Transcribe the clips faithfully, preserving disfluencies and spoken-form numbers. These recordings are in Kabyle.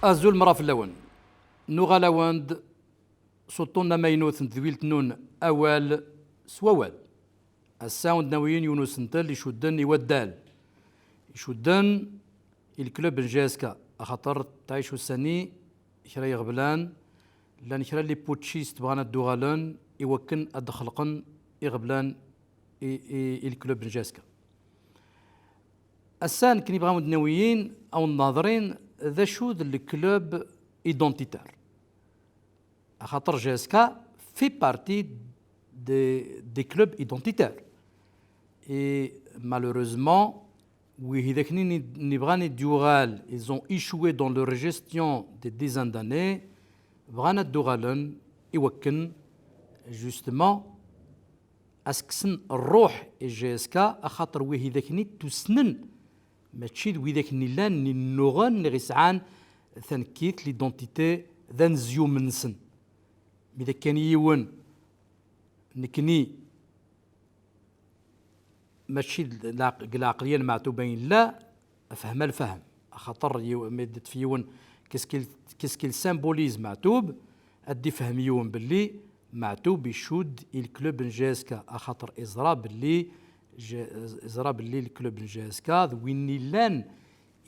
Azul mra fell-awen. Nuɣal-awen-d s uṭṭun amaynut n tedwilt-nnun Awal s wawal. Ass-a, ad wen-d-nawi yiwen usentel icudden i waddal. Icudden i leklub n J S K, axaṭer tɛic ussan-i kra iɣeblan, llan kra n les putschistes bɣan ad d-uɣalen i wakken ad d-xelqen iɣeblan i, i, i leklub n J S K. Ass-a, nekkni bɣa ad wen-d-nawi yiwen, ad wen-d-nehḍerin d acu d leklub identitaire. Axaṭer J S K fait partie des, des clubs identitaires. Et malheureusement, widak-nni i bɣan ad d-yuɣal, ils ont échoué dans leur gestion des dizaines d'années, bɣan ad d-uɣalen i wakken, justement, ad s-kksen rruḥ i J S K, axaṭer widak-nni tusnen, mačči d widak-nni llan, nni nnuɣen, neɣ yesɛan tanekkit, l'identité, d anezyum-nsen. Mi d akken yiwen, nekkni, mačči d lɛeq-, deg lɛeqliya n Meɛtub ayen yella, afhem a lfahem. Axaṭer yiw-, mi d-teṭṭef yiwen, qu'est-ce qu'il, qu'est-ce qu'il symbolise Meɛtub, ad d-ifhem yiwen belli Meɛtub icudd i leklub n J S K, axaṭer iẓra belli J-, iẓra belli leklub n J S K d win illan,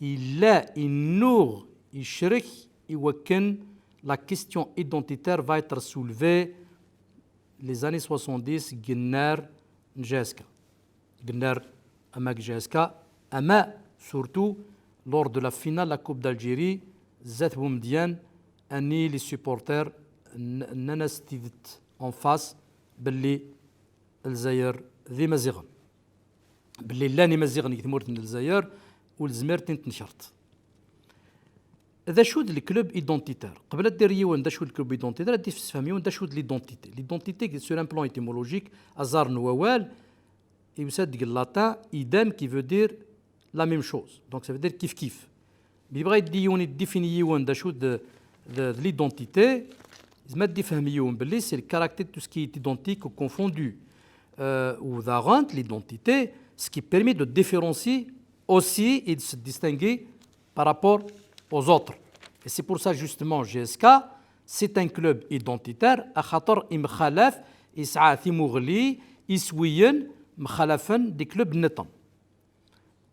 illa, innuɣ, icrek i wakken la question identitaire va être soulevée les années soixante-dix, deg unnar n J S K. Deg unnar ama deg J S K, ama surtout lors de la finale de la Coupe d'Algérie, zdat Boumediene, anni les supporters n-, nnan-as tidet en face belli Lezzayer d Imaziɣen. Belli llan Imaziɣen deg tmurt n Lezzayer, ur nezmir ad ten-nekreh. D acu d leklub identitaire? Qbel ad d-yerr yiwen d acu d leklub identitaire, ad d-yessefhem yiwen d acu d l'identité. L'identité, sur un plan étymologique, aẓar n wawal, yusa-d deg latin idem, qui veut dire la même chose. Donc ça veut dire kif kif. Mi yebɣa yeddi yiwen, yeddifini yiwen d acu d, d, d l'identité, yezmer ad d-ifhem yiwen belli c'est le caractère de tout ce qui est identique ou confondu. Euh, ou daɣen l'identité, ce qui permet de différencier aussi et de se distinguer par rapport aux autres. Et c'est pour ça justement J S K, c'est un club identitaire, axaṭer imxalaf, yesɛa timuɣli, iswiyen, mxalafen des clubs nniḍen.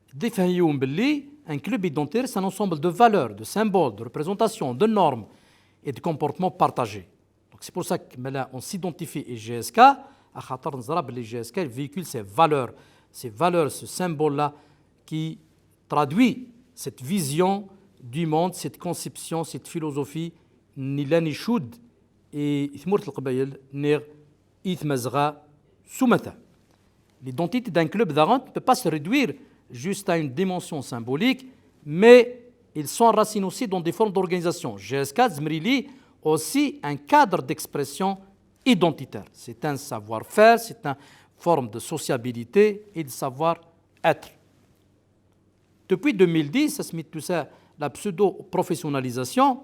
Ad d-ifhem yiwen belli un club identitaire, c'est un ensemble de valeurs, de symboles, de représentations, de normes et de comportements partagés. Donc c'est pour ça que maintenant on s'identifie à J S K, axaṭer neẓra belli J S K véhicule ces valeurs, ces valeurs, ce symbole-là qui traduit cette vision du monde, cette conception, cette philosophie n illan icudd i tmurt n Leqbayel, neɣ i Tmazɣa s umata. L'identité d'un club daɣen ne peut pas se réduire juste à une dimension symbolique, mais il s'enracine aussi dans des formes d'organisation. J S K tezmer ad tili aussi un cadre d'expression identitaire. C'est un savoir-faire, c'est une forme de sociabilité et de savoir-être. Depuis deux mille dix, ça se met tout ça, la pseudo-professionnalisation,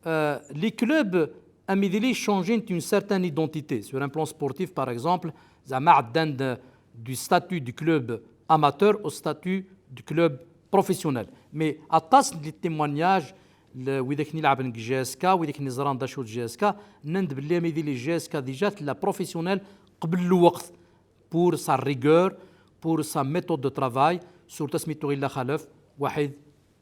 euh, les clubs, à Medellin, changent une certaine identité. Sur un plan sportif, par exemple, زعما عدان de, du statut du club amateur au statut du club professionnel. Mais aṭas n les témoignages, le, widak-nni ileɛben deg J S K, widak-nni yeẓran d acu d J S K, nnan-d belli à Medellin J S K déjà tella professionnel qbel lweqt, pour sa rigueur, pour sa méthode de travail, surtout asmi tuɣ illa xalef Waḥid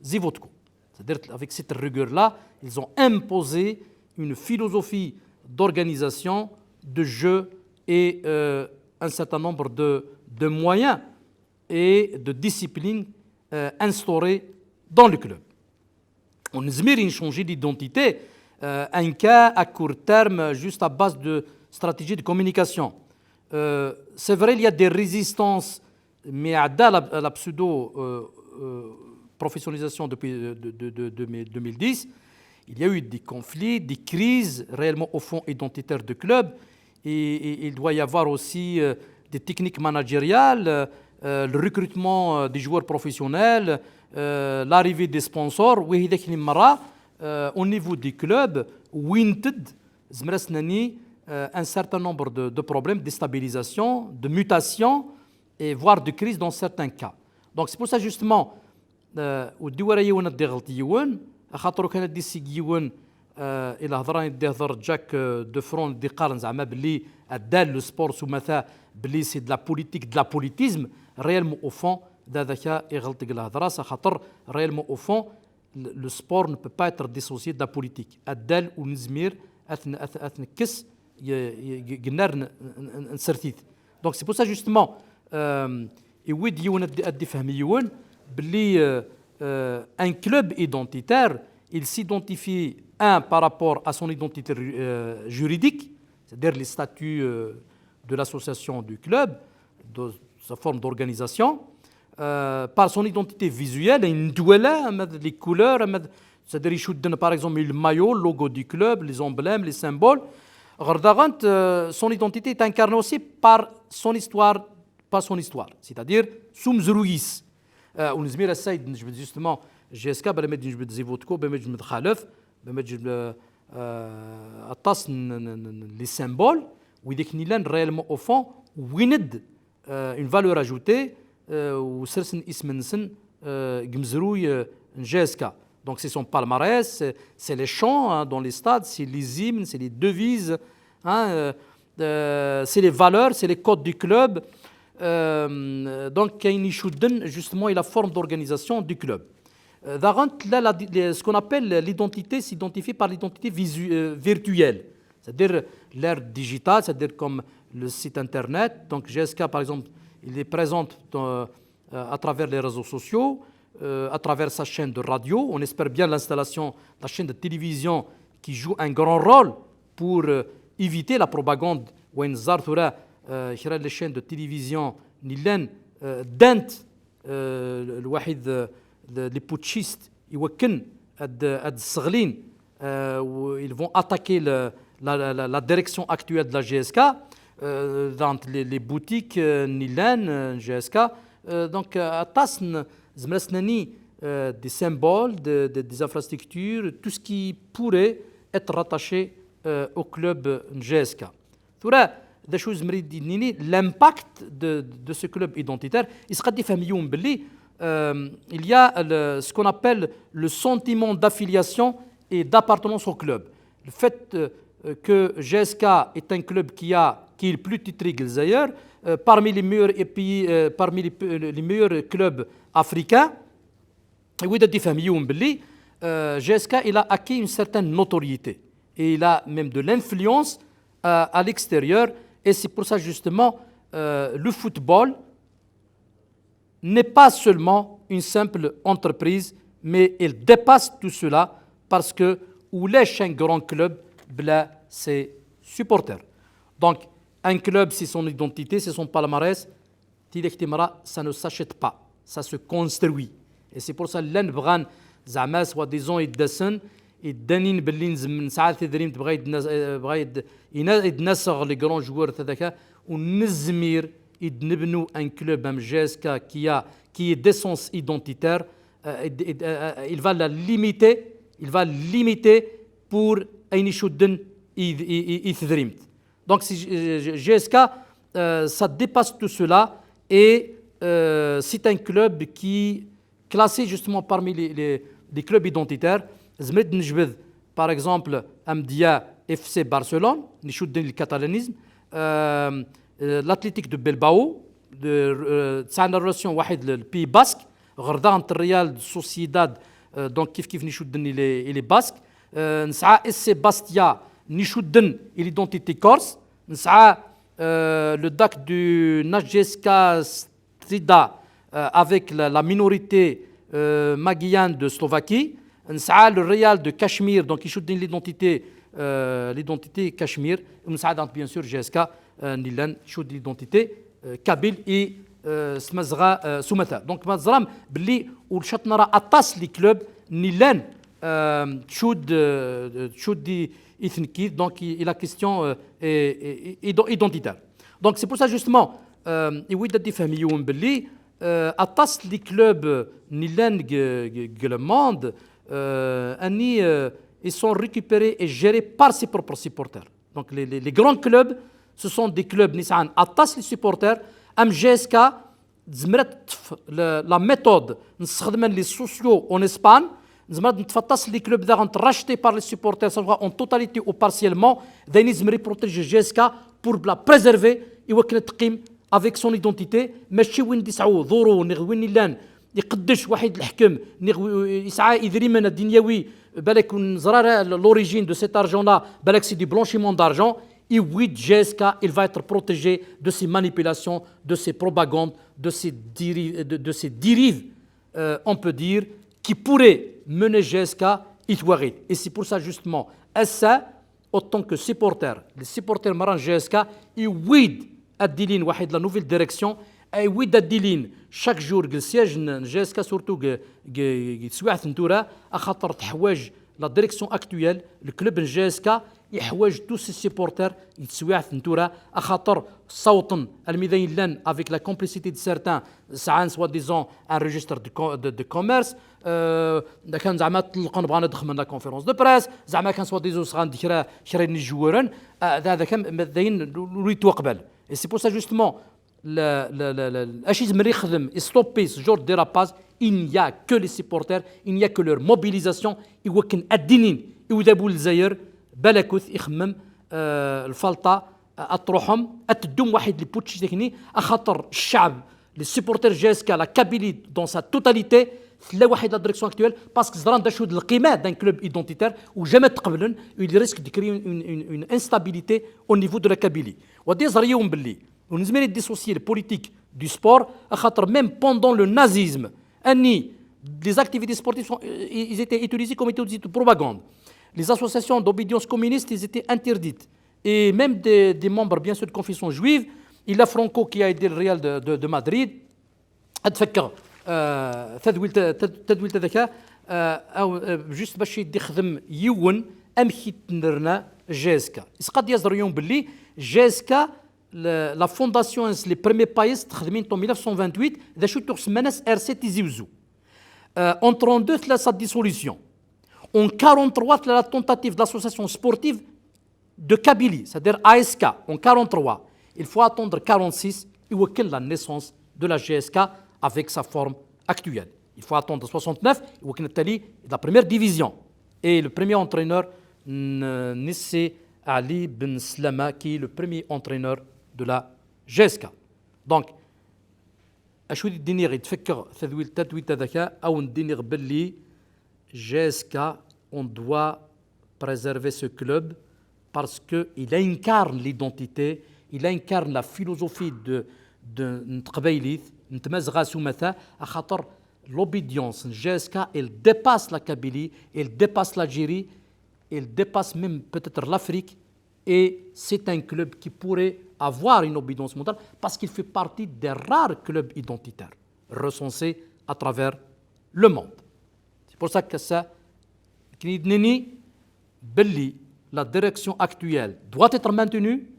Zivotko. C'est-à-dire, avec cette rigueur-là, ils ont imposé une philosophie d'organisation, de jeu et, euh, un certain nombre de, de moyens et de disciplines, euh, instaurés dans le club. On a changer d'identité, euh, un cas à court terme, juste à base de stratégie de communication. Euh, c'est vrai, il y a des résistances, mais à la, la pseudo, euh, euh, professionnalisation depuis, euh, de, de, de, de deux mille dix, il y a eu des conflits, des crises réellement au fond identitaires de club. Et, et il doit y avoir aussi, euh, des techniques managériales, euh, euh, le recrutement, euh, des joueurs professionnels, euh, l'arrivée des sponsors, وهذاك اللي مرة, euh, au niveau des clubs, وين تد, زمرسناني, euh, un certain nombre de, de problèmes, de déstabilisation, de mutation, et voire de crise dans certains cas. Donc c'est pour ça justement, euh, ur d-iwara yiwen ad d-iɣelṭ yiwen, Axaṭer ukan ad d-isig yiwen, euh, i lehḍra i d-ihḍer Jack, euh, Defront, d-iqqaren zeɛma belli addal le sport s umata belli c'est de la politique, de la politisme, réellement au fond, d adaka iɣelṭ deg lehḍra-s, axaṭer réellement au fond, le, le sport ne peut pas être dissocié de la politique. Addal ur nezmir ad t-, ad t-, ad t-nekkes y-, y-, y-, gennar n, n, n, n sertit. Donc c'est pour ça justement, euh, iwid yiwen ad, ad d-ifhem yiwen belli, euh, euh, un club identitaire, il s'identifie, un, par rapport à son identité, euh, juridique, c'est-à-dire les statuts, euh, de l'association, du club, de sa forme d'organisation, euh, par son identité visuelle, une douala, les couleurs, c'est-à-dire il shoot, par exemple, le maillot, le logo du club, les emblèmes, les symboles. Ɣer daɣen, euh, son identité est incarnée aussi par son histoire, par son histoire, c'est-à-dire s umezruy-is. Euh, ur nezmir ass-a ad d-nejbed justement G S K, bala ma d-nejbed Zivotko, bala ma d-nejbed Xalef, bala ma d-nejbed, euh, euh, aṭas n, n, n, n les symboles, wid akken yellan réellement au fond, wwin-d, euh, une valeur ajoutée, euh, u ssersen isem-nsen, euh, deg umezruy, euh, n G S K. Donc c'est son palmarès, c'est, c'est les chants, hein, dans les stades, c'est les hymnes, c'est les devises, hein, euh, euh, c'est les valeurs, c'est les codes du club. Euh, donc, ayen icudden, justement, i la forme d'organisation du club. Euh, daɣen, tella la, les, ce qu'on appelle l'identité, s'identifie par l'identité visu-, euh, virtuelle, c'est-à-dire l'ère digitale, c'est-à-dire comme le site internet. Donc, G S K, par exemple, il est présent dans, euh, à travers les réseaux sociaux, euh, à travers sa chaîne de radio. On espère bien l'installation de la chaîne de télévision qui joue un grand rôle pour, euh, éviter la propagande. Wayen ẓer tura, euh, kra les chaînes de télévision n llan, euh, ddant, euh, lwaḥid, euh, les putschistes iwakken ad, ad sseɣlin, euh, ils vont attaquer le, la, la, la, la direction actuelle de la G S K, euh, dans les, les boutiques, euh, n llan, euh, G S K. Euh, donc, euh, aṭas n, zemreɣ ad s-nini, euh, des symboles, de, de, des infrastructures, tout ce qui pourrait être rattaché, euh, au club n G S K. Tura, d acu zemreɣ ad d-nini, l'impact de, de ce club identitaire, yesqad ifhem yiwen belli, euh, il y a le, ce qu'on appelle le sentiment d'affiliation et d'appartenance au club. Le fait, euh, que G S K est un club qui a, qui est le plus titré de Zaïre, euh, parmi les meilleurs et pays, euh, parmi les, les meilleurs clubs africains, et oui, de famille, euh, G S K, il a acquis une certaine notoriété et il a même de l'influence, euh, à l'extérieur. Et c'est pour ça, justement, euh, le football n'est pas seulement une simple entreprise, mais elle dépasse tout cela parce que ulac un grand club bla ses supporters. Donc, un club, c'est son identité, c'est son palmarès. Tidak timra, ça ne s'achète pas, ça se construit. Et c'est pour ça, llan bɣan, zeɛma, soi-disant, iddasen, iddanin belli nzem-, nesɛa tidrimt, bɣa idna-, eh, bɣa id-, ina-, idnaseɣ les grands joueurs, tadaka, ur nezmir ad nebnu un club am G S K qui a, qui est d'essence identitaire, euh, il, il, euh, il va la limiter, il va limiter pour ayen icudden i, i, i, i tedrimt. Donc, c'est, euh, G S K, euh, ça dépasse tout cela et, euh, c'est un club qui classé justement parmi les, les, les clubs identitaires. Zemreɣ ad nejbed, par exemple, amedya F C Barcelone, nicudden le catalanisme, euh, euh, l'Athletic de Bilbao, de, euh, tesɛa relation waḥid le, le Pays Basque, ɣer daɣen Real Sociedad, euh, donc kif kif nicudden les, les Basques, euh, nesɛa S C Bastia, nicudden l'identité corse, nesɛa, euh, le DAC du Najeska Strida, euh, avec la, la minorité, euh, magyane de Slovaquie. Nesɛa le Real de Cachemire, donc icudden l'identité, euh, l'identité Cachemire. Nesɛa donc, bien sûr, G S K, euh, n llan icudden l'identité, euh, kabyle et, euh, s Tmazɣa, euh, s umata. Donc, ma teẓram belli ur caṭ nara aṭas les clubs n llan, euh, tcudd, euh, tcudd i, i tnekkit. Donc, i, i la question, euh, est, est, est identitaire. Donc, c'est pour ça, justement, euh, i wid ad d-ifhem yiwen belli, euh, aṭas les clubs n llan deg, deg, deg le monde, euh, ani, euh, ils sont récupérés et gérés par ses propres supporters. Donc, les, les, les grands clubs, ce sont des clubs nesɛan aṭas les supporters, am G S K, tzemreḍ teṭṭef la, la méthode nessexdamen les sociaux en Espagne, Nezmer ad neṭṭef aṭas n les clubs daɣen rachetés par les supporters, soit en totalité ou partiellement, d ayen yezmer i protéger J S K pour la préserver, i wakken ad teqqim avec son identité, mačči win d-isɛu ḍuru, neɣ win illan iqeddec waḥid leḥkem, neɣ wi-, yesɛa idrimen ad d-yawi, balak ur neẓra ara l'origine de cet argent-là, balak c'est du blanchiment d'argent, et oui, J S K, il va être protégé de ces manipulations, de ces propagandes, de ces dérives, de, de ces dérives, euh, on peut dire, qui pourraient mener J S K i twaɣit. Et c'est pour ça, justement, ass-a, autant que supporters, les supporters merra n J S K, i wid ad d-ilin waḥid la nouvelle direction, i wid ad d-ilin chaque jour deg le siège n, n J S K, surtout deg, deg, deg teswiɛt n tura, axaṭer teḥwaǧ la direction actuelle, le club n J S K, yeḥwaǧ tous ses supporters deg teswiɛt n tura, axaṭer ssawṭen almi d ayen llan avec la complicité de certains, sɛan soi-disant un registre de co-, de, de commerce, euh, kan zeɛma ṭṭelqen bɣan ad xedmen la conférence de presse, zeɛma kan soi-disant sɣan-d kra, kra n ijuwren, euh, da, da kan, d ayen ur yettwaqbal. Et c'est pour ça justement, la, la, la, la, acu yezmer ixdem, stopper ce genre de dérapage, il n'y a que les supporters, il n'y a que leur mobilisation, i wakken ad d-inin i udabu n Lezzayer, balakut ixemmem, euh, lfalṭa, euh, ad truḥem, ad teddum waḥid les putschistes-nni, axaṭer ccɛeb, les supporters J S K, la Kabylie dans sa totalité, tella waḥid la direction actuelle, parce que ẓran d acu d lqima d'un club identitaire, u jamais tqeblen, il risque de créer une, une, une, une instabilité au niveau de la Kabylie. Wa d-yeẓra yiwen belli, ur nezmir ad dissocier le politique du sport, axaṭer même pendant le nazisme, anni, les activités sportives sont, euh, ils étaient utilisés comme outils de propagande. Les associations d'obédience communiste, ils étaient interdites. Et même des, des membres, bien sûr, de confession juive. Il y a Franco qui a aidé le Real de, de, de Madrid. Ad fakkeɣ, euh, tadwilt, tad-, tadwilt ad aka, euh, aw, euh, juste bac i d-ixdem yiwen amek i t-nerna J S K. Isqad yaẓer yiwen belli J S K, la, la fondation, les premiers payes texdem en mille neuf cent vingt-huit, d acu tuɣ semman-as R C Tizi Ouzou. Euh, en trente-deux, tella sa dissolution. En quarante-trois, tella la tentative de l'association sportive de Kabylie, c'est-à-dire A S K, en quarante-trois. Il faut attendre quarante-six, i wakken la naissance de la J S K avec sa forme actuelle. Il faut attendre soixante-neuf, i wakken ad tali la première division. Et le premier entraîneur, n-, Nissi Ali Ben Slama, qui est le premier entraîneur de la J S K. Donc, acu i d-iniɣ, i d-fakkeɣ tadwilt, tadwilt ad aka, awen d-iniɣ belli J S K, on doit préserver ce club parce que il incarne l'identité, il incarne la philosophie de, de, n teqbaylit, n tmazɣa s umata, axaṭer l'obédience n J S K, elle dépasse la Kabylie, elle dépasse l'Algérie, elle dépasse même peut-être l'Afrique, et c'est un club qui pourrait avoir une obédience mondiale parce qu'il fait partie des rares clubs identitaires recensés à travers le monde. C'est pour ça que ça, كنيدنيني بلي la direction actuelle doit être maintenue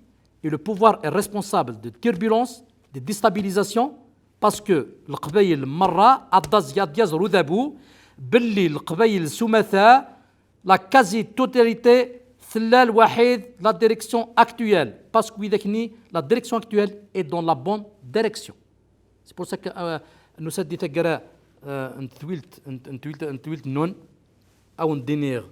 et le pouvoir est responsable de turbulences, de déstabilisations, parce que القبايل مرة عضاز يضاز رذابو بلي القبايل سمثا la quasi-totalité تلا الوحيد la direction actuelle, parce que إذا كني la direction actuelle est dans la bonne direction. C'est pour ça que, euh, نسدي تقرا, euh, نتويلت, نت-, نتويلت, نتويلت النون, أو ندينيغ,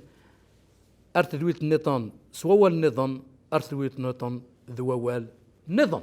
أرتدويلت النظام, سواوال النظام, أرتدويلت النظام, ذواوال النظام.